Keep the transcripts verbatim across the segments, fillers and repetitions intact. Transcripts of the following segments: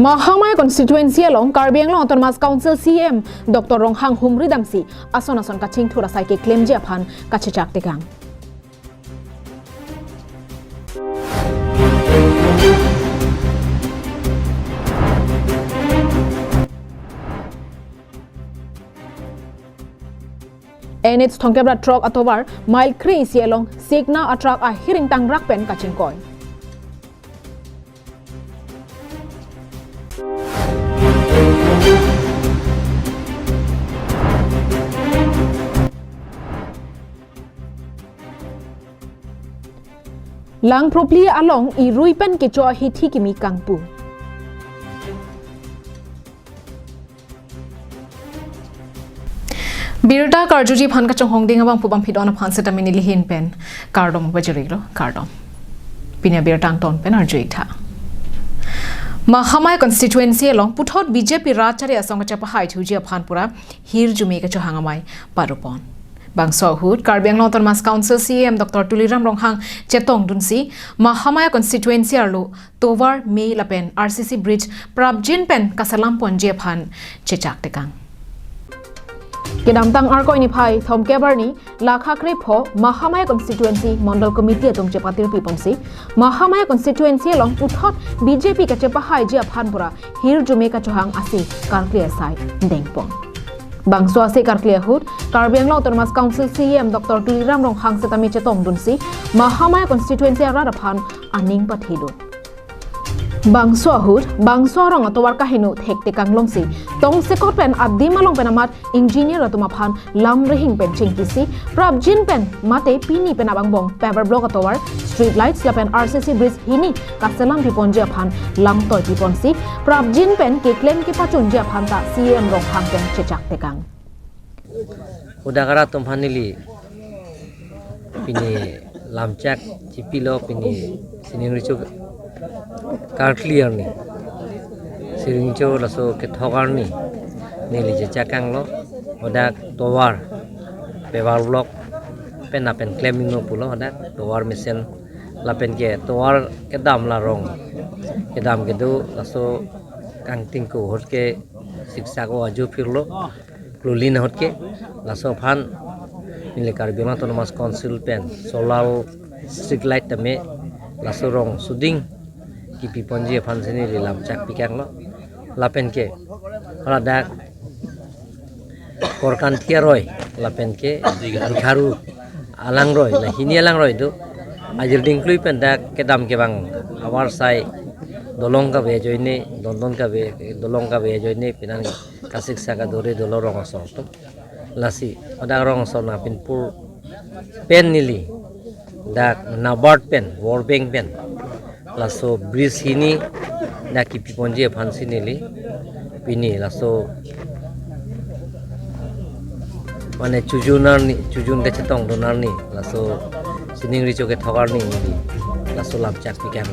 Mahamaya constituency along Karbi Anglong Autonomous Council C E M Doctor Ronghang humri damsi ason ason kachingthur asai keklemji aphan kachechak tekang. N H thomkep ra throk atovar mile kre-isi along Signa a truck ahiring tangrak pen kachingkoi. Langpropli along irui pen kecho ahithi kimi kangpu. Birta karjuji aphan kachonghong ding abang pu bang phidon aphan setame nelihin pen kardom pajirilo, kardom. Pini abirta angton pen arju-ik tha. Mahamaya constituency along puthot B J P rat chari asong kachepahai thuji aphan pura hirjume kachohang amei padopon. Bangso ahut Karbi Anglong Autonomous Council C E M Doctor Tuliram Ronghang chetongdunsi Mahamaya constituency arlo tovar me lapen R C C bridge prapjin pen kaselam ponji aphan chechak tekang. Kedamtang Arkoi niphai thomkep arni lakha krepho Mahamaya constituency Mondol Committee atum chepatirpi ponsi Mahamaya constituency along puthot B J P kachepahaiji aphan pura hirjume kachohang ase karkli asai dengpon. Bangso ase karkli ahut Karbi Anglong Autonomous Council C E M Doctor Tuliram Ronghang setame chetongdunsi Mahamaya constituency arat aphan aning pathidun. Bangso ahut bangso arong atovar kaheno thektekang longsi tongsekot pen adim along pen amat engineer atum aphan lam rihing pen chingkisi prapjin pen mate pini pen abangbong paver block atovar, street lights lapen R C C bridge hini kaselam piponji aphan lam toi piponsi prapjin pen keklem kepachunji aphan ta C E M Ronghang pen chechak tekang. Hadak arat atum aphan neli pini lamchak chipilo, pini sining richo karkli arni, sining richo laso kethok arni neli chechak kanglo. Hadak tovar paver block pen lapen klem ingno pulo, hadak tovar mesen lapen ke tovar kedam la rong kedam kedo laso kangtingko ahut ke siksak o ajo phirlo, klulin ahut ke. Laso aphan neli Karbi Anglong Autonomous Council pen solar street light tame laso rong suding kipi ponji aphan si neli lamchak pikanglo. Lapen ke hadak Korkanthi aroi lapen ke Dikharu alangroi, la hini alangroi do. Ajir dingklui pen dak kedam kevang avarsai dolong kave ajoine, dondon kave, dolong kave ajoine penang kasiksak adore dolo rong asong atum. Lasi hadak rong asong nangpinpur pen neli dak NABARD pen, World Bank pen laso bridge hini dak kipi ponji aphan si neli pini laso mane chojun arni, chojun kachetongdun arni, laso sining richo kethok arni neli laso lamchak pikang.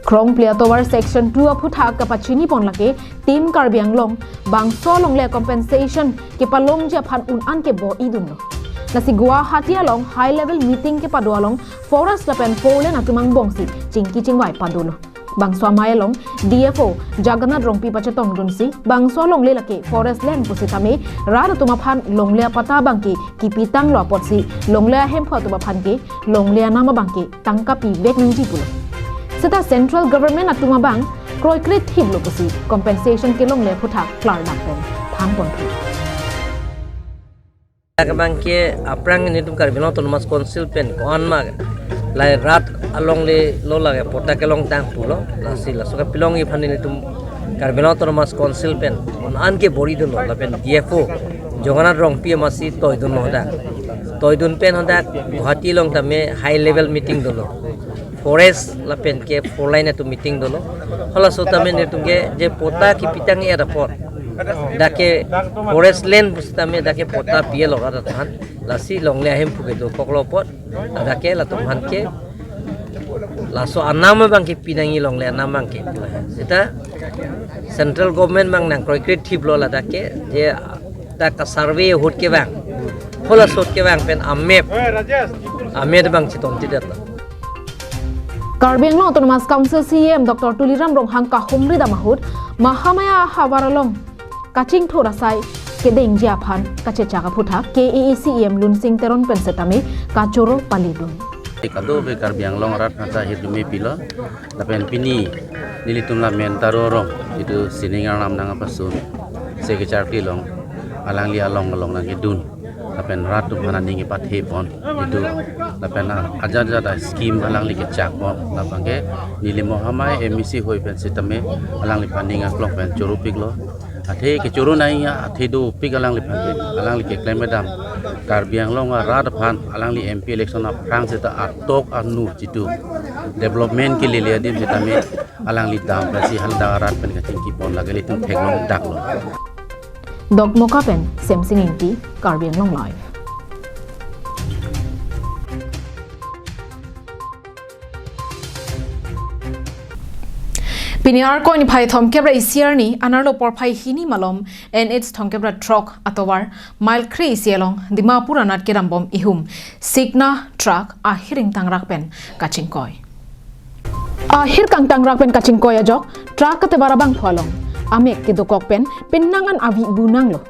Krongpli atovar section two aphuthak kapachini pon lake Team Karbi Anglong bangso alongle compensation kepalongji aphan un-an ke bor-idunlo. Lasi Guwahati along high level meeting kepado along forest lapen four lane atum angbongsi chingki chingvai padolo. Bangso amei along D F O Jagannath Rongpi pachetongdunsi bangso alongle lake forest land pusitame rat atum aphan longle apatta abangke kipitanglo apotsi longle ahemphu atum aphan ke longle anam abangke tangka pivek nangji pulo. Seta central government atum abang kroikre thiplo pusi compensation kelongle aphuthak klardak pen than ponthu. Dak abangke aphrang nelitum Karbi Anglong Autonomous Council pen ko-an ma lahai rat alongle lo lake patta kelongtang pulo, lasi laso kapilongji aphan nelitum Karbi Anglong Autonomous Council pen un-an ke bor-idunlo lapen D F O Jagannath Rongpi amatsi toidunlo hadak. Toidun pen hadak Guwahati along tame high level meeting dolo. Forest lapen ke four lane atum meeting dolo. Halaso tame nelitum ke je patta kipitang ya dapot. Dak ke forest land pusitame dak ke patta pilo rat aphan. Lasi longle ahemphu ke dokoklo apot. Dak ke latum aphan ke laso anam abangke pinangji, longle anam abangke. Seta central government abang nangkroikre thiplo ladak ke, je dak kasurvey ahut kevang, halaso ahut kevang pen amep, amep abang chiton tidetlo. Karbi Anglong Autonomous Council C E M Doctor Tuliram Ronghang kahumri dam ahut Mahamaya ahavar along kachingthur asai kedengji aphan kachechak aphuthak K A A C E M Lunsing Teron pen setame kachoro palidun. Kadokave Karbi Anglong arat aphanta hirjume pilo. Lapen pini nelitum la Mentaro arong, itum sining arnam nangpasun, se kecharli along, alangli along along nangkedun. Lapen rat atum aphan aning kepathe pon, itum lapen ajat ajat a-scheme alangli kechak pon. Labangke neli Mahamaya M A C hoi pen setame alangliphan ning aklong pen choropiklo. Athe kechoro nangji athe dopik alangliphan ke, alangli keklem kedam Karbi Anglong arat aphan alangli M P election aphrang seta atok anu jitu development kelele adim setame alangli dam pensi hala dak arat pen kachingki pon, lake ilitum theklong daklo. Dokmoka pen Semsing Ingti, Karbi Anglong Live. Pini Arkoi niphai thomkep ra isi arni anerlo porphai hini malom N H thomkep ra throk atovar mile kre-isi along Dimapur anat kedambom ihum Signa truck ahir ingtangrak pen kachingkoi. Ahir kangtangrak pen kachingkoi ajok truck katevar abangphu along amek kedokok pen penang an avi bu nanglo.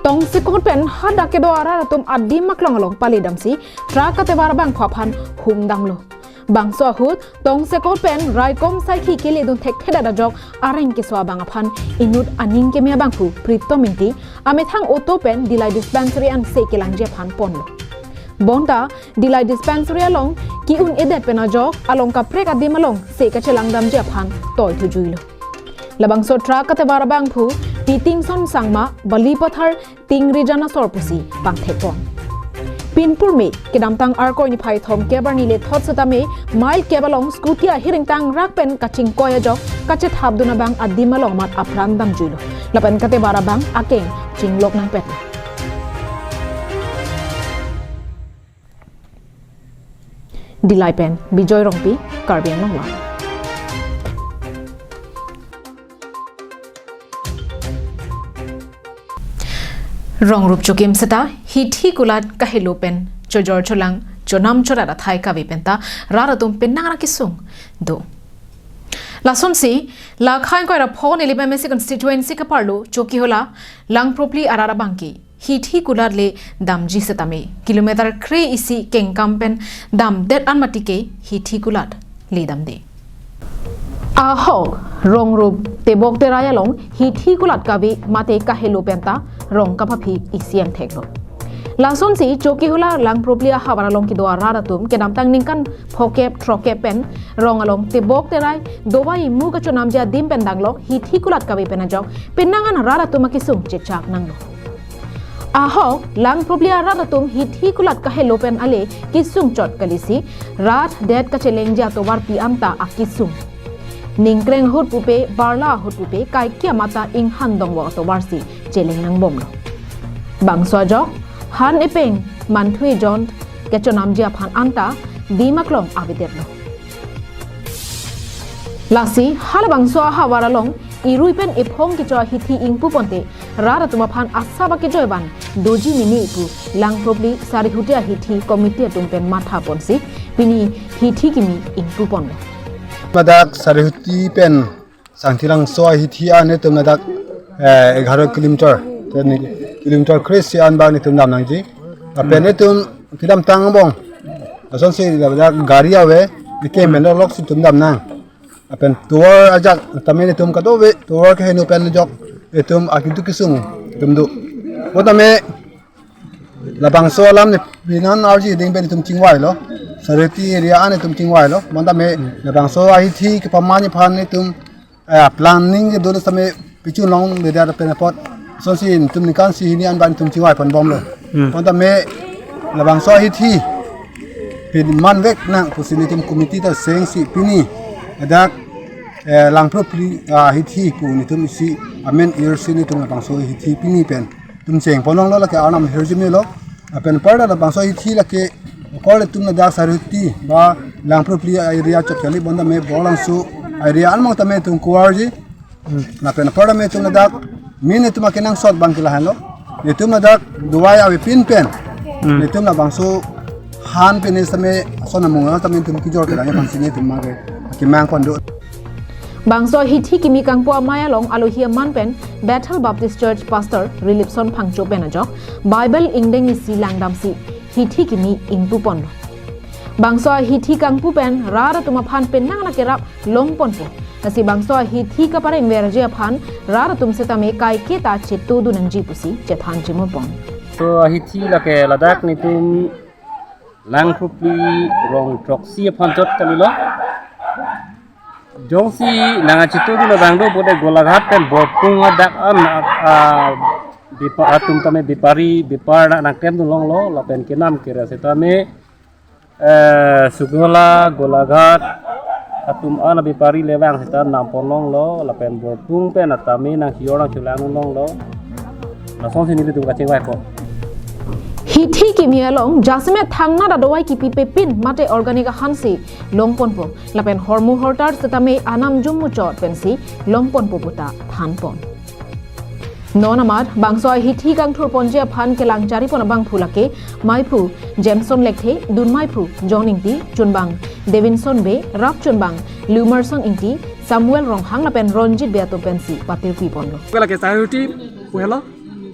Tongsekot pen hadak kedo arat atum adim aklong along paledamsi truck katevar abangphu aphan humdamlo. Bangso ahut tongsekot pen raikom saikhi keledun thekthedet ajok areng keso abang aphan inut aning keme abangphu Pritom Ingti amethang auto pen Dillai Dispensary anse kelangji aphan ponlo. Bonta Dillai Dispensary along ki-un-edet pen ajok along kaprek adim alongse kachelangdamji aphan toithujuilo. Labangso truck katevar abangphu Pitingson Sangma, Balipathar Tingrijan asor pusi pangthekpon. Pinpurme kedamtang Arkoi niphai thomkep arni lethot setame mile kep along scooty ahir ingtangrak pen kachingkoi ajok kachethapdun abang adim along amat apran damjuilo. Lapen katevar abang akeng chinglok nangpet. Dillai pen Bijoy Rongpi, Karbi Anglong Live. Rongrup chokim seta hithi kulat kahelo pen chojor cholang chonam chorat athai kave penta rat atum penang ra kesung do. Lasonsi, la khang koi ra pho Nilip M A C constituency kaparlo Chokihola Langpropli arat abangke hithi kulat le damji setame kilometer kre-isi kengkam pen damdet an matike hithi kulat le damde. Ahok Rongrup Tebok Terai along hithi kulat kave mate kahelo penta rong kapaphi isi em theklo. Lasonsi Chokihola Langpropli ahavar along kedo arat atum kedamtang ningkan phokep throkep pen rong along Tebok Terai dovai imu kachonamji adim pen danglok hithi kulat kave pen ajok penang an rat atum akesung chechak nanglo. Ahok Langpropli arat atum hithi kulat kahelo pen ale kesung chot kalisi rat det kachelengji atovarpi anta akesung. Ningkreng ahut pupe, barla ahut pupe, kaikia mata inghan dongvok atovarsi cheleng nangbomlo. Bangso ajok han epeng manthui jon kachonamji aphan anta dim aklong avedetlo. Lasi halabangso ahavar along irui pen ephong kecho hithi ingpu ponte rat atum aphan asap akejoi van doji mini pu Langpropli Sarihuti ahithi committee atum pen matha ponsi pini hithi kimi ingpu ponlo. Ladak Sarihuti pen Sangthilangso ahithi an netum ladak, eh, egharo kilometer, ten kilometer kre-isi an bang netum dam nangji. Lapen netum kedamtang angbong lasonsi ladak gari ave, netum menor lok si netum dam nang. Lapen tovar ajak tame netum kadokave tovar keheno pen ajok netum akintu kesung netum do. Bo tame labangso alam ne pinan arji ding pen netum chingvailo. Sarihuti area an netum chingvailo. Bo tame labangso ahithi kepamanji aphan netum, eh, planning kedo tame pichun longledet pen apot lasonsi netum ningkan isi hini an bang netum chingvai ponbomlo. Hmm. Bo tame labangso ahithi pini manvek nang pusi netum committee ta sengsi pini ladak, eh, Langpropli, ah, hithi pu netum isi amen irsi netum labangso hithi pini pen netum cheng ponlonglo, lake arnam hirjume lo. Lapen parda labangso hithi lake kor netum ladak Sarihuti ba Langpropli area chot kali, bo tame Borlangso area anmong tame netum kuarji. Lapen parda netum ladak min netum akenangsot bang ke lahenlo. Netum ladak dovai avepin pen. Hmm. Netum labangso han pen ne tame ason amung tame netum kejor kelang aphansi netum mage Kimang kondo. Bangso ahithi kimi kangpu amei along alohi aman pen Bethel Baptist Church Pastor Rilipson Phangcho pen ajok Bible ingdeng isi langdamsi hithi kimi ingpu ponlo. Bangso ahithi kangpu pen rat atum aphan penang anak kerap long ponpo. Lasi bangso ahithi kapareng verji aphan rat atum setame kaiketa chetudun nangji pusi chethan chimur pon. So ahithi lake ladak nitum Langkhupi rong throksi aphan chot kalilo. Jongsi nang achitu dun abang do bote Golaghat pen Borpung adak an, ah, bepa-, atum tame bepari, bepar na nangklem dun longlo, lapen kenam kere setame, eh, Chokihola, Golaghat, atum an bepari levang seta nam pon longlo, lapen Borpung pen atame nang hior nang chulang longlo. Lasonsi nelitum kachingvai ko. Hithi kimi along, jasemet thangnat adovai kipi pepin mate organic ahansi long ponpo. Lapen hormu hortar setame anam jum muchot pensi long ponpo puta than pon. Non amat, bangso ahithi kangthur ponji aphan kelang chari pon abangphu lake, meiphu, Jameson Lekthe, dunmeiphu, John Ingti, chunbang, Davidson Bey, rap chunbang, Lumerson Ingti, Samuel Ronghang lapen Ronjit Bey atum pensi patirpi ponlo. Lake sahoti pu helo.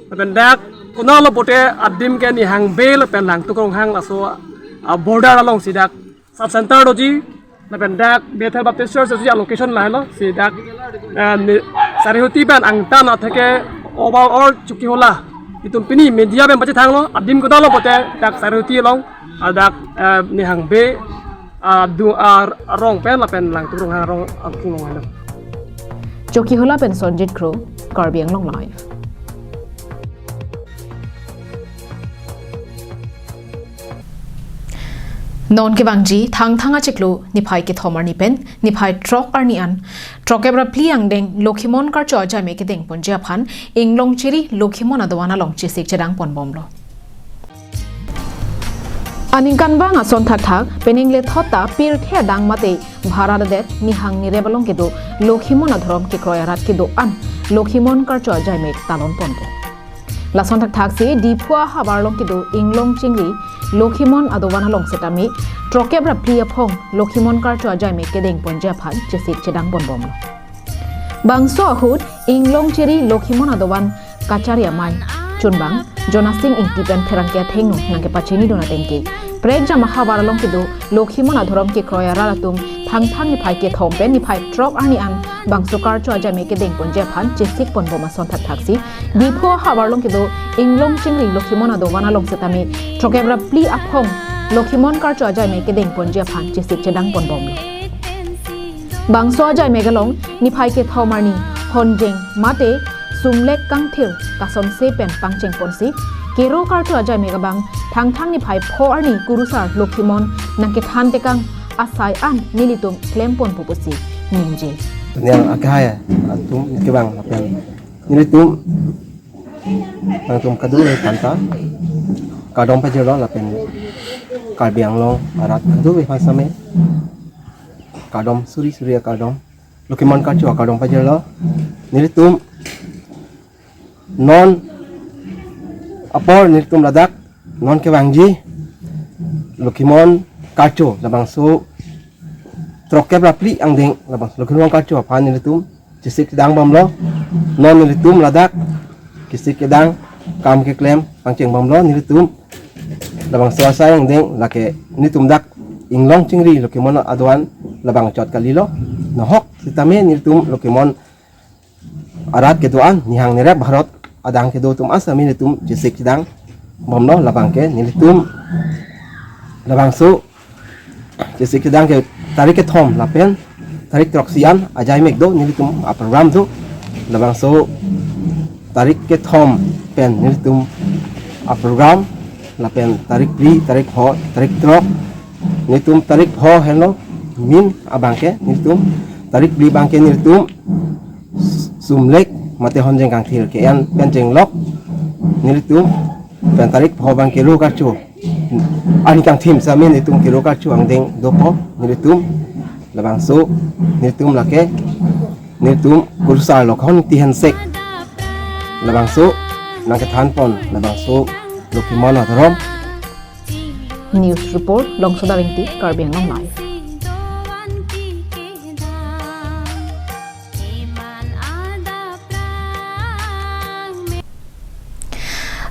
Lapen dak konatlo bote adim ke Nihang Bey lapen Langtuk Ronghang laso, ah, border alongsi dak sub center doji. Lapen dak Bethel Baptist Church doji, a location lahelo. Si dak, eh, ni, sahoti pen angtan atheke overall Chokihola. Itum pini media pen pachethanglo, adim konatlo bote dak sahoti along, ah, dak, eh, Nihang Bey, ah, du, ah, arong pen lapen Langtuk Ronghang arong, ah, arong pen. Chokihola pen Sonjit Kro, Karbi Anglong Live. Non kevangji Thangthang achiklo niphai kethom arni pen niphai throk arni an throkkep ra phli angdeng Lokhimon Karcho ajaime kedeng ponji aphan Inglongchiri Lokhimon adovan along chesik chedang ponbomlo. Aningkanvang ason thakthak penang le thot ta pirthe adang mate bharat adet Nihang Nirep along kedo Lokhimon adhorom kekroi arat kedo-an Lokhimon Karcho ajaime talon ponpo. Lason thakthaksi Diphu ahavar along kedo Inglongchiri Lokhimon adovan along setame throkkep ra phli aphong Lokhimon Karcho ajaime kedeng ponji aphan chesik chedang ponbomlo. Bangso ahut Inglongchiri Lokhimon adovan kachari amei chunbang Jonasing Ingti pen pherangke athengno nangkepachini dun ateng ke prekjam ahavar along kedo Lokhimon adhorom kekroi arat atum Thangthang niphai kethom pen niphai throk arni an bangso Karcho ajaime kedeng ponji aphan chesik ponbom ason thakthaksi Diphu ahavar along kedo Inglongchiri Lokhimon adovan along setame throkkep ra phli aphong Lokhimon Karcho ajaime kedeng ponji aphan chesik chedang ponbomlo. Bangso ajaime along niphai kethom arni honjeng mate sumlek kangthir kasonse pen pangcheng ponsi kero Karcho ajaime abang Thangthang niphai pho arni kurusar Lokhimon nangkethan tekang asai an nelitum klem ponpo pusi ningje. Yang akhai atum kevang lapen nelitum nangtum kadokave aphanta kardom pajirlo lapen Karbi Anglong arat kadokave aphan setame kardom, suri suri akardom, Lokhimon Karcho akardom pajirlo. Nelitum non apor nelitum ladak non kevangji Lokhimon Karcho labangso throkkep ra phli angdeng labang Lokhimon Karcho aphan nelitum chesik chedang bomlo. Non nelitum ladak chesik chedang kam keklem pangcheng bomlo nelitum. Labangso asai angdeng lake nelitum dak Inglongchiri Lokhimon adovan labang chot kalilo. Nahok setame nelitum Lokhimon arat kedo-an Nihang Nirep bharat adang kedo atum an setame nelitum chesik chedang bomlo labang ke nelitum labangso chesik chedang ke tarik kethom lapen tarik throksi an ajaime do nelitum aprogram do. Labangso tarik kethom pen nelitum aprogram lapen tarik phli, tarik pho, tarik throk nelitum tarik pho henlo min abangke nelitum tarik phli abangke nelitum sumlek mate honjeng kangthir ke-en pen chenglok nelitum pen tarik pho abangke ro Karcho ani kangthim setame nelitum kero Karcho angdeng dopo nelitum labangso nelitum lake nelitum kurusar Lokhon Tihensek labangso nangkethan pon labangso Lokhimon adhorom. News report, Longsoda Ingti, Karbi Anglong Live.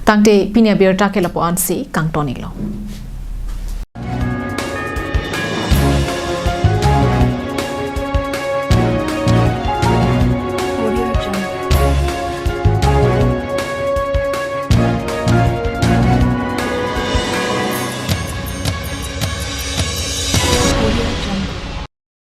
Tangte pini abirta ke lapu-an si kangton iklo.